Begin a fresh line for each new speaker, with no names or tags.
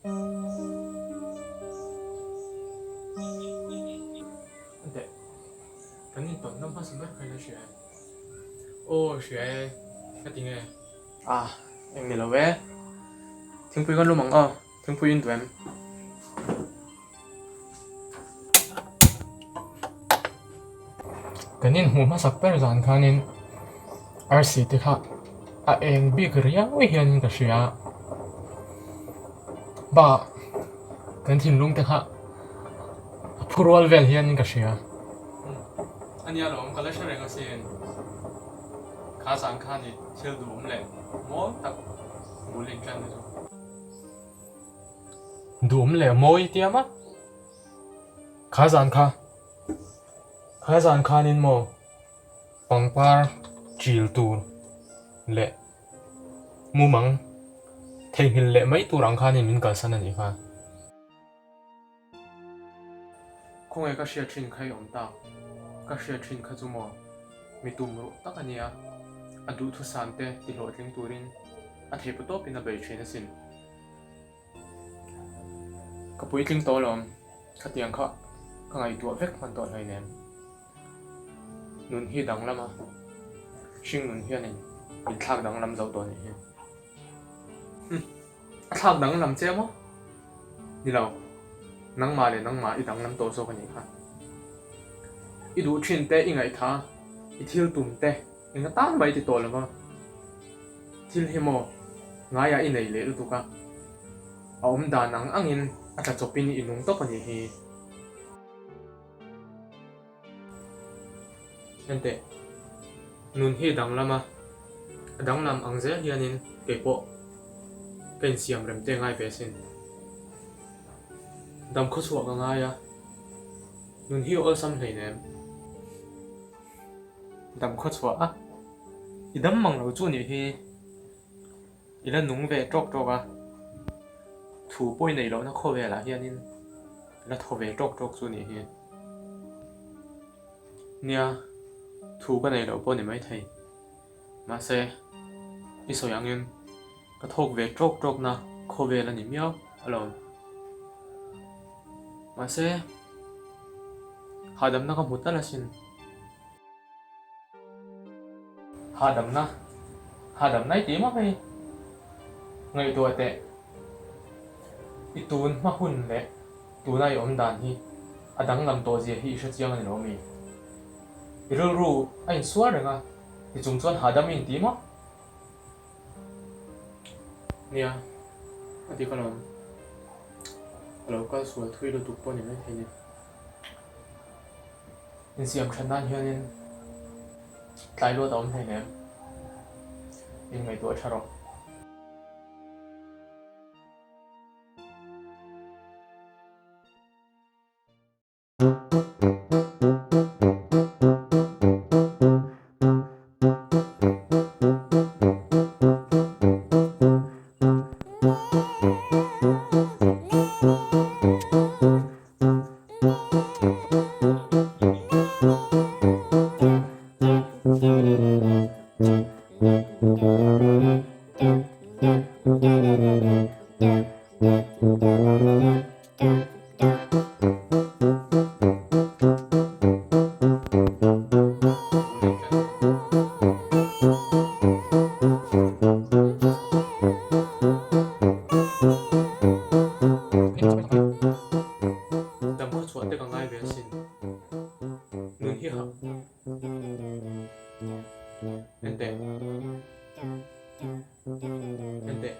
Enteh, kan intawnna hmasa ber kha i la hria em? Aw, hria e, ka ti nge? Ah, eng ni lo e. Thingpui kan lum ang aw, thingpui in duh em? Kan inhmuh hmasak ber zan khanin arsi te kha a eng bik riau hianin ka hria a, bakah kan thinlung te kha a phu rual vel hianin ka hria. A nia lawm, ka la hre reng asin. Kha zan khan i thil duhawm leh mawi tak bul inṭan na chu. Duhawm leh mawi i tiam a? Kha zan kha, kha zan khanin maw pangpar ṭil tur leh mumang theihnghilh leh mai tur ang khanin min kalsan a nih kha. Khawnge ka hriat ṭhin kha i awm tak? Ka hriat ṭhin kha chu maw mi tum ruh tak a nia, a duhthusam te ti hlawhtling turin a theihpawh tawpin a bei ṭhin asin. Ka puitling tawh alawm, khatiang kha ka ngaihtuah vek hman tawh hleinem. Nun hi danglam a, hring nun hianin min thlak danglam zo tawh anih hi. Humm, a thlak danglam che maw? Ni lo, nangmah leh nangmah i danglam tawh zawk anih kha. I duh thin te, i ngaihtha, i thil tum te Enga tan mai ti tawh lo va, thil hi maw ngaiah i nei leh lutuk a, a awm dan ang angin a tla chawpin i nung tawp a nih hi. Enteh, nun hi danglam a, a danglam ang zel hianin kei pawh ka insiam rem te ngai ve asin. Dam khawchhuah ka ngai a, nun hi awlsam hleinem. Dam khaw chhuah a, i dam mang lo chu nih hi i la nung ve tawk tawk a, thu pawi neih lohna khawvelah hianin i la thaw ve tawk tawk chu nih hi. Nia, thu ka neih loh pawh ni maithei, mahse i sawi angin ka thawk ve tawk tawkna khawvel a ni miau alawm. Mahse, hahdamna ka hmu tal asin. Hahdamna, hahdamna i ti maw hei? Ngaihtuah teh, i tun hma hun leh tuna i awm dan hi a danglam tawh zia hi i hre chiang a ni lo mi? I rilru a insual reng a, tichung chuan hahdam i inti maw? Nia, a dik alawm. A lo kal sual thui lutuk pawh ni maithei ni. Insiam that nan hianin tlai luat a awm hleinem. Inngaihtuah tha rawh. Dam khaw chhuah te ka ngai ve asin. Nun hi hah. Enteh. Enteh.